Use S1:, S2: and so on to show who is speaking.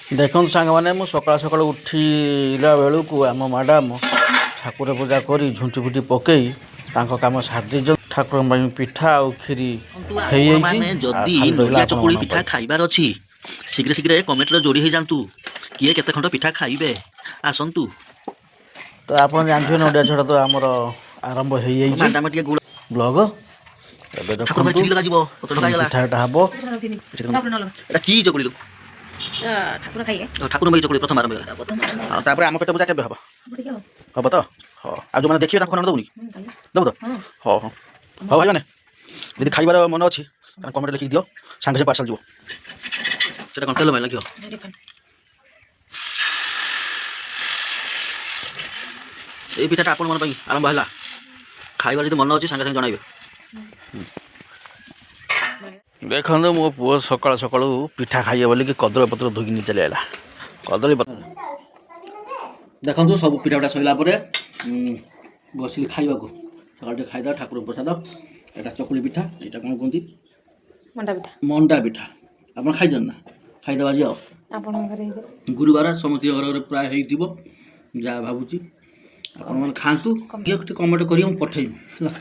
S1: ଦେଖନ୍ତୁ ସାଙ୍ଗମାନେ, ମୁଁ ସକାଳୁ ସକାଳୁ ଉଠିଲା ବେଳକୁ ଆମ ମ୍ୟାଡ଼ାମ୍ ଠାକୁର ପୂଜା କରି ଝୁଣ୍ଟି ଫୁଣ୍ଟି ପକେଇ ତାଙ୍କ କାମ ସାରି ଦେଇଛନ୍ତି। ଠାକୁରଙ୍କ ପାଇଁ ପିଠା ଆଉ କ୍ଷୀରି ହେଇଯାଇଛି।
S2: ଆପଣମାନେ
S1: ଆଉ
S2: ଯଦି
S1: ଖାଲି ରହିଲା
S2: ନଡ଼ିଆ ଚକୁଳି
S1: ଆପଣମାନଙ୍କ
S2: ପିଠା
S1: ପାଇଁ।
S2: ଖାଇବାର ଅଛି, ଶୀଘ୍ର ଶୀଘ୍ର କମେଣ୍ଟରେ ଯୋଡ଼ି ହେଇଯାଆନ୍ତୁ। କିଏ କେତେ ଖଣ୍ଡ ପିଠା ଖାଇବେ, ଆସନ୍ତୁ।
S1: ତ ଆପଣ ଜାଣିଥିବେ, ନଡ଼ିଆ ଛଡ଼ା ତ ଆମର ଆରମ୍ଭ ହେଇଯାଇଛି
S2: ମ୍ୟାଡ଼ାମ ଟିକେ ଗୁଳ
S1: ବ୍ଲଗ। ଏବେ
S2: ଠାକୁର
S1: ଦେଖନ୍ତୁ,
S2: କ୍ଷୀରି ଲଗାଯିବ, ପତ୍ର ଲଗା ହେଇଗଲା।
S1: ପିଠାଟା ହବ।
S2: ଏଟା କି ଚକୁଳି ଲୋ?
S3: ଠାକୁର ଖାଇବେ।
S2: ଠାକୁର ପାଇଁ ଚକୁଳି ପ୍ରଥମ ଆରମ୍ଭ ହେଇଗଲା। ଆଉ ତାପରେ ଆମ ପେଟ ପୂଜା କେବେ ହବ? ହବ ତ? ହଉ, ଆଉ ଯେଉଁମାନେ ଦେଖିବେ ତାଙ୍କୁ ଖଣ୍ଡ ଦେବୁନି କି? ଦେବୁ ତ? ହଉ ହଉ ହଉ ଭାଇମାନେ, ଯଦି ଖାଇବାର ମନ ଅଛି ତାହେଲେ କମେଣ୍ଟ ଲେଖିକି ଦିଅ, ସାଙ୍ଗେ ସାଙ୍ଗେ ପାର୍ସଲ ଯିବ। ସେଟା କ'ଣ ତେଲ ପାଇଁ ଲାଗିବ? ଏଇ ପିଠାଟା ଆପଣମାନଙ୍କ ପାଇଁ ଆରମ୍ଭ ହେଲା। ଖାଇବାର ଯଦି ମନ ଅଛି, ସାଙ୍ଗେ ସାଙ୍ଗେ ଜଣାଇବେ।
S1: ଦେଖନ୍ତୁ, ମୋ ପୁଅ ସକାଳୁ ସକାଳୁ ପିଠା ଖାଇବ ବୋଲିକି କଦଳୀ ପତ୍ର ଧୋଇକି ନେଇ ଚାଲି ଆଇଲା କଦଳୀ ପତ୍ର।
S2: ଦେଖନ୍ତୁ, ସବୁ ପିଠା ପିଠା ସରିଲା ପରେ ବସିଲି ଖାଇବାକୁ। ସକାଳୁ ଟିକେ ଖାଇଦେବା ଠାକୁର ପ୍ରସାଦ। ଏଇଟା ଚକୁଳି ପିଠା, ଏଇଟା କ'ଣ କୁହନ୍ତି?
S3: ମଣ୍ଡା ପିଠା।
S2: ମଣ୍ଡା ପିଠା। ଆପଣ ଖାଇଛନ୍ତି ନା? ଖାଇଦେବା ଆଜି ଆଉ।
S3: ଆପଣଙ୍କ ଘରେ ହେଇଥିବ।
S2: ଗୁରୁବାର, ସମସ୍ତଙ୍କ ଘରେ ଘରେ ପ୍ରାୟ ହେଇଥିବ ଯାହା ଭାବୁଛି। ଆପଣମାନେ ଖାଆନ୍ତୁ, କିଏ ଟିକେ କମେଣ୍ଟ କରିବେ, ମୁଁ ପଠେଇବି ହେଲା।